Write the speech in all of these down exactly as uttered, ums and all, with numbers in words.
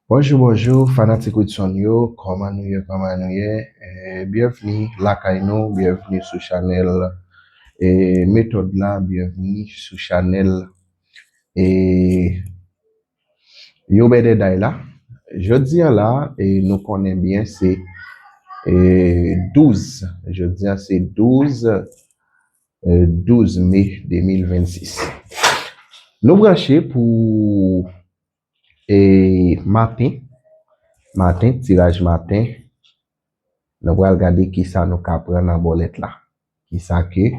Bonjou, bonjou, fanatik Widson yo, kòman nou ye, kòman nou ye? Eh, byenvni lakay nou, byenvni sou chanèl eh, Metòd la, byenvni sou chanèl eh, Yo Bèdèday la. Jodi a la, eh, nou konnen byen se eh, douz. Jodi a se douz, eh, douz me de mil vennsis. Nou branche pou E maten, maten, tiraj maten, nou pral gade kisa nou ka pran nan bòlèt la. Kisa ke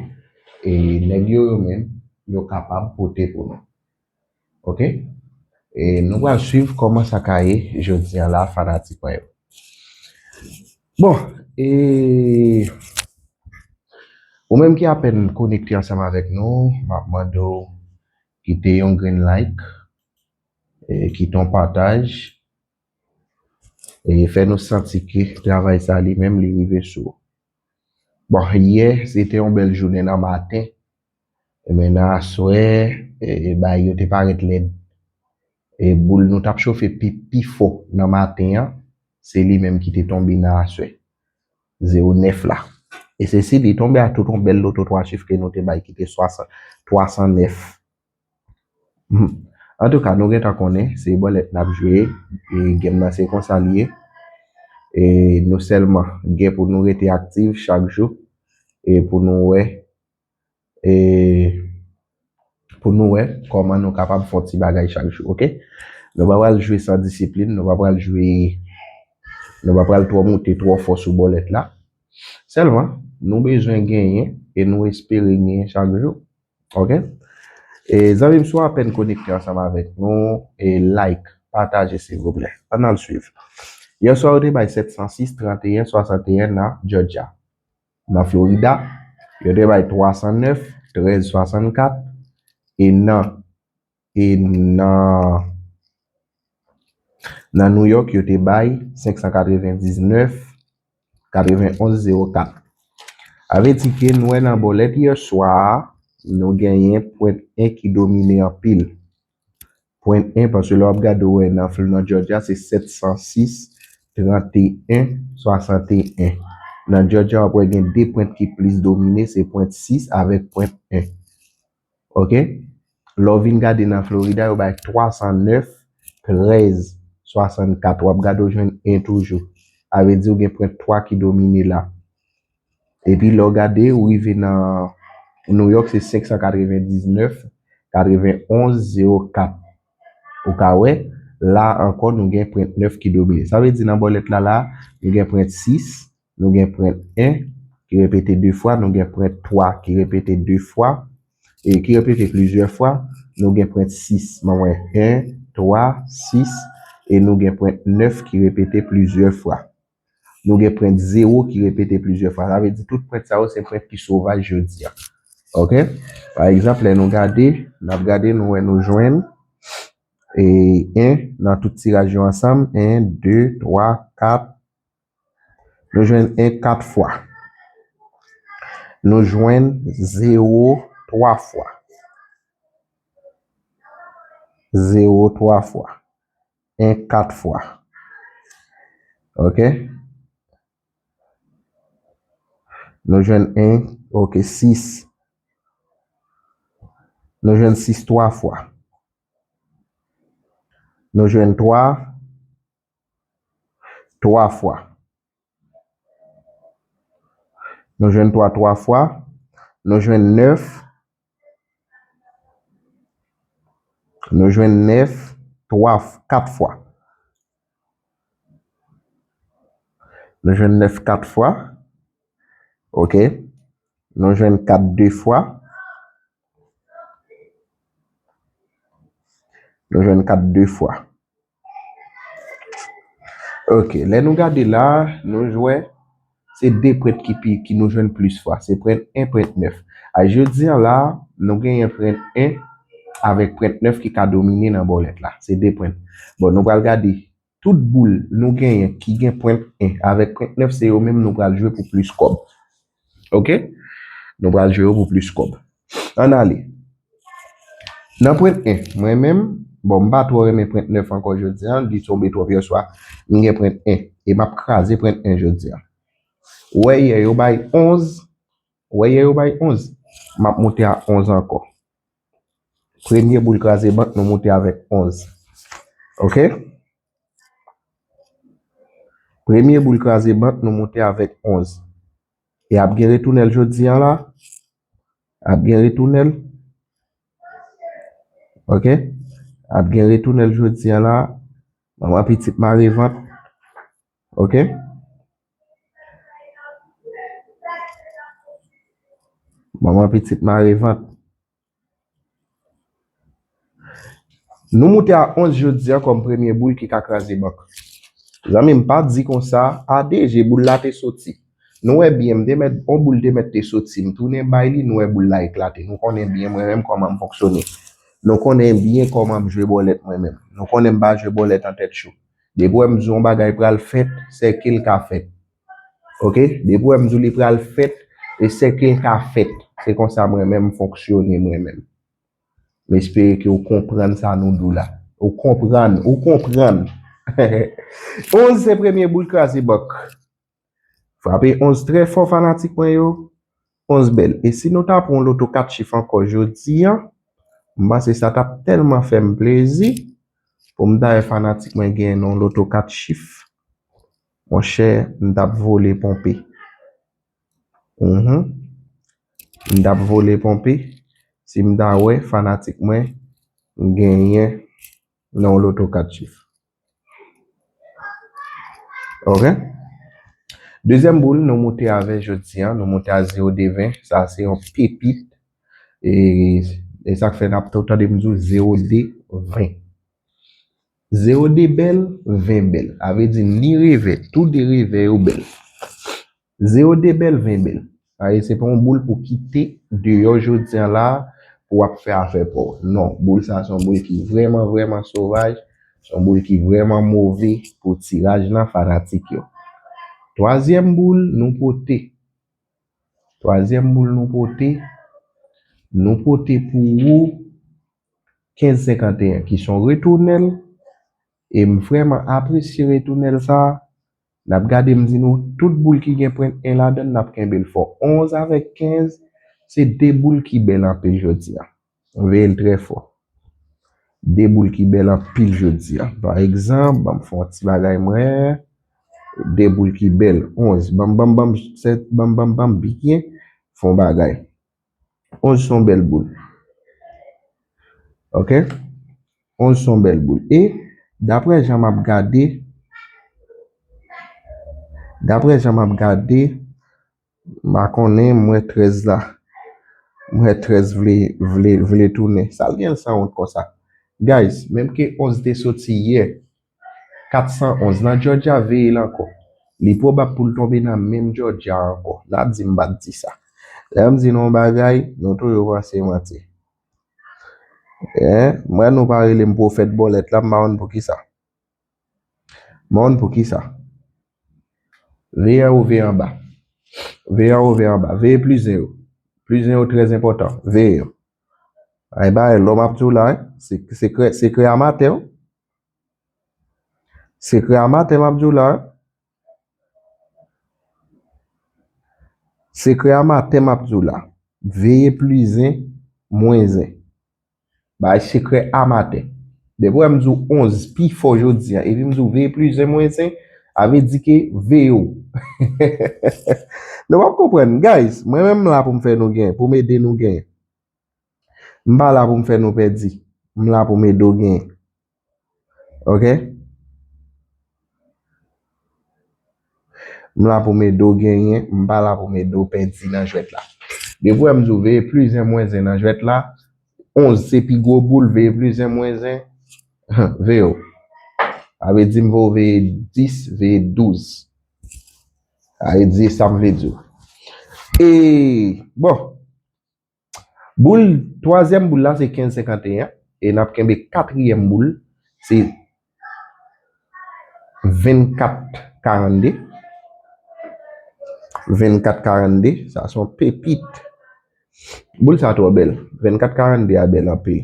e, nèg yo, yo menm, yo kapab pote pou nou. Oke? E nou pral swiv kòman sa ka ye jodi a la, fanatik mwen yo. Bon, e ou menm ki apèn konekte ansanm avèk nou, m ap mande w kite yon grenn like, e, kite yon pataj, e fè nou santi ke travay sa li menm li rive sou ou. Bon, yè, se te yon bèl jounen nan maten. Men nan aswè, e, bagay yo te parèt lèd. E boul nou t ap chofe pi, pi fò nan maten an, se li menm ki te tonbe nan aswè. Zewo nèf la. E se si li tonbe a tout yon bèl loto twa chif ke nou te bay ki te swasan, twa san nèf. Hmm. Antouka, nou gentan konnen, se bòlèt n ap jwe, e game nan se konsa l ye. E nou sèlman gen pou nou rete aktif chak jou, e pou nou wè, e pou nou wè kòman nou kapab fè yon ti bagay chak jou, oke? Nou pa pral jwe san disiplin, nou pa pral jwe, nou pa pral twò moute twò fò sou bòlèt la. Sèlman, nou bezwen genyen e nou espere genyen chak jou. Oke? E zanmi m, si w apèn konekte ansanm avèk nou, e like, pataje silvouplè. Ann al swiv. Yè swa yo te bay sèt san sis, tranteyen, swasanteyen nan Georgia. Nan Florida, yo te bay twa san nèf, trèz swasannkat, e nan, e nan, nan New York, yo te bay senk san katrevendiznèf, katrevenonz zewo kat. Sa vle di ke nou wè nan bòlèt yè swa a, nou genyen pwent en ki domine anpil. Pwent en, paske lè w ap gade, w wè nan, nan Georgia, se sèt san sis, tranteyen, swasanteyen. Nan Georgia, w ap wè gen de pwent ki plis domine, se pwent sis avèk pwent en. Oke? Lè w vin gade nan Florida, yo bay twa san nèf, trèz swasannkat. W ap gade, w jwenn en toujou. Sa vle di w gen pwent twa ki domine la. Epi lè w gade, ou rive nan New York, se senk san katrevendiznèf, katrevenonz zewo kat. Ou ka wè, la ankò, nou gen pwent nèf ki domine. Sa vle di nan bòlèt la, la, nou gen pwent sis, nou gen pwent en ki repete de fwa, nou gen pwent twa ki repete de fwa, e ki repete plizyè fwa, nou gen pwent sis. Mwen wè en, twa, sis, e nou gen pwent nèf ki repete plizyè fwa. Nou gen pwent zewo ki repete plizyè fwa. Sa vle di tout pwent sa yo se pwent ki sovaj jodi a. Oke? Pa egzanp, lè nou gade, n ap gade, nou wè nou jwenn e en nan tout tiraj yo ansanm. En, de, twa, kat. Nou jwenn en kat fwa. Nou jwenn zewo twa fwa. Zewo twa fwa. En kat fwa. Oke? Nou jwenn en, oke, sis. Nou jwenn sis twa fwa. Nou jwenn twa, twa fwa. Nou jwenn twa, twa fwa. Nou jwenn nèf. Nou jwenn nèf twa, kat fwa. Nou jwenn nèf kat fwa. Oke. Nou jwenn kat de fwa. Nou jwenn kat de fwa. Oke, lè nou gade la, nou jwenn se de pwent ki pi, ki nou jwenn plis fwa. Se pwent en, pwent nèf. A jodi a la, nou genyen pwent en avèk pwent nèf ki ka domine nan bòlèt la. Se de pwent. Bon, nou pral gade tout boul nou genyen ki gen pwent en avèk pwent nèf, se yo menm nou pral jwe pou plis kòb. Oke? Nou pral jwe yo pou plis kòb. Ann ale. Nan pwent en, mwen menm, Bon, m pa twò renmen prent nèf ankò jodi a, li tonbe twòp yèswa. M gen prent en. E m ap kraze prent en jodi a. Ou wè yè yo bay onz. Ou wè yè yo bay onz. M ap moute a onz ankò. Premye boul kraze bank, nou moute avèk onz. Oke? Premye boul kraze bank, nou moute avèk onz. E ap gen retounèl jodi a la. Ap gen retounèl. Oke? Ap gen retounèl jodi a la. Manman pitit mare vant. Oke? Manman pitit mare vant. Nou moute a onz jodi a kòm premye boul ki ka kraze bank. Zanmi m, pa di konsa, a D G boul la te soti. Nou wè byen, m te mèt, on boul te mèt te soti. M tounen bay li, nou wè boul la eklate. Nou konnen byen mwen menm kòman m fonksyone. Nou konnen byen kòman m jwe bòlèt mwen menm. Nou konnen m pa jwe bòlèt an tèt cho. Depi w wè m di w on bagay pral fèt, se ke l ka fèt. Oke? Depi w wè m di w li pral fèt, e se ke l ka fèt. Se konsa mwen menm m fonksyone mwen menm. M espere ke w konprann sa nou di w la. Ou konprann, ou konprann. Onz se premye boul kraze bank. Frape onz trè fò fanatik mwen yo. Onz bèl. E si nou ta pran yon loto kat chif ankò jodi a, m panse sa t ap tèlman fè m plezi pou m ta wè fanatik mwen genyen nan yon loto kat chif. Monchè, m t ap vole ponpe. Mhm. M t ap vole ponpe si m ta wè fanatik mwen genyen nan yon loto kat chif. Oke? Dezyèm boul, nou moute avè jodi a, nou moute a zewo de ven. Sa se yon pepit. E, e sa k fè n ap tou tande m di w zewo de ven. Zewo de bèl, ven bèl. A vle di ni revè, tou de revè yo bèl. Zewo de bèl, ven bèl. Sa vle di se pa yon boul pou kite deyò jodi a la pou w ap fè afè pa w. Non, boul sa se yon boul ki vrèman, vrèman sovaj. Se yon boul ki vrèman move pou tiraj lan, fanatik yo. Twazyèm boul nou pote. Twazyèm boul nou pote. Nou pote pou ou kenz senkanteyen ki se yon retounèl. E m vrèman apresye retounèl sa a. N ap gade, m di nou, tout boul ki gen pwen en ladan l, n ap kenbe l fò. Onz avèk kenz, se de boul ki bèl anpil jodi a. Veye l trè fò. De boul ki bèl anpil jodi a. Pa egzanp, ban m fè yon ti bagay mwen. De boul ki bèl. Onz. Ban m, ban m, ban m, sèt, ban m, ban m, ban m byen fè yon bagay. Onz se yon bèl boul. Oke? Onz se yon bèl boul. E, daprè jan m ap gade, daprè jan m ap gade, m pa konnen, m wè trèz la. M wè trèz vle, vle, vle tounen. Sa l gen l sanwont konsa? Guys, menm ke onz te soti yè, kat san onz nan Georgia, veye l ankò. Li pwobab pou l tonbe nan menm Georgia ankò. N a di m pa t di sa. Lè m di nou yon bagay, nou toujou panse manti. Hein? Mwen, nou pa rele m pwofèt bòlèt la, m pa konn poukisa. M pa konn poukisa. Veye anwo, veye anba. Veye anwo, veye anba. Veye plizen yo. Plizen yo trè enpòtan. Veye yo. Ay, bagay lòm ap di w la, hein? Se, sekrè, sekrè amatè, wi. Sekrè amatè m ap di w la, wi. Sekrè amatè m ap di w la. Veye plizen, mwenzen. Bay sekrè amatè. Depi w wè m di w onz pi fò jodi a, epi m di w veye plizen, mwenzen, a vle di ke veye w. Nou p ap konprann, guys. Mwen menm m la pou m fè nou genyen, pou m ede nou genyen. M pa la pou m fè nou pèdi. M la pou m ede w genyen. Oke? M la pou m ede w genyen, m pa la pou m ede w pèdi nan jwèt la. Depi w wè m di w veye plizen, mwenzen nan jwèt la, onz se pi gwo boul, veye plizen, mwenzen, veye w. Sa vle di m voye w veye dis, veye douz. Sa vle di sa m vle di w. E, bon, boul, twazyèm boul la se kenz senkanteyen, e n ap kenbe katriyèm boul, se vennkat karannde. Vennkat karannde, sa se yon pepit. Boul sa twò bèl. Vennkat karannde a bèl anpil.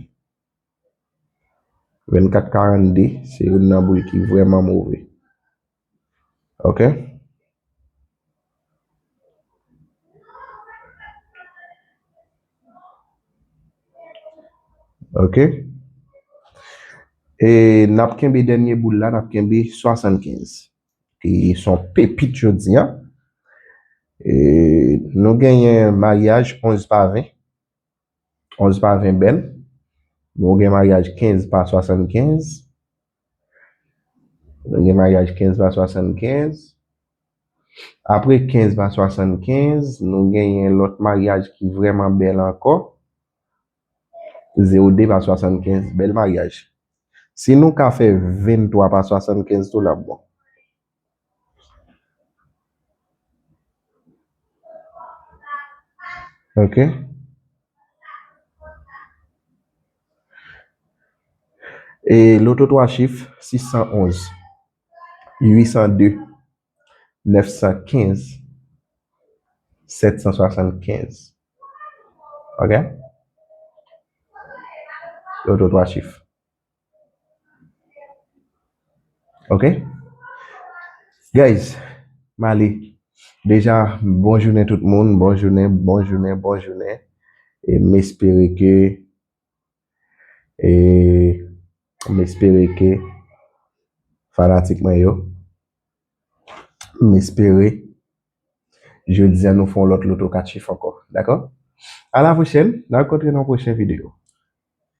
Vennkat karannde, se youn nan boul ki vrèman move. Ok? Ok? E n ap kenbe dènye boul la, n ap kenbe swasannkenz. Ki se yon pepit jodi a. E nou genyen maryaj onz pa ven. Onz pa ven bèl. Nou gen maryaj kenz pa swasannkenz. Nou gen maryaj kenz pa swasannkenz. Apre kenz pa swasannkenz, nou genyen lòt maryaj ki vrèman bèl ankò. Zewo de pa swasannkenz, bèl maryaj. Si nou ka fè venntwa pa swasannkenz tou, l ap bon. Ok. E loto twa chif, sis san onz, uit san de, nèf san kenz, sèt san swasannkenz. Ok? Loto twa chif. Ok? Guys, m ale. Deja, bon jounen tout moun, bon jounen, bon jounen, bon jounen. E m espere ke, e m espere ke fanatik mwen yo, m espere jodi a nou fè yon lòt loto kat chif ankò, dakò? A la pwochèn, n a rankontre nan yon pwochen videyo.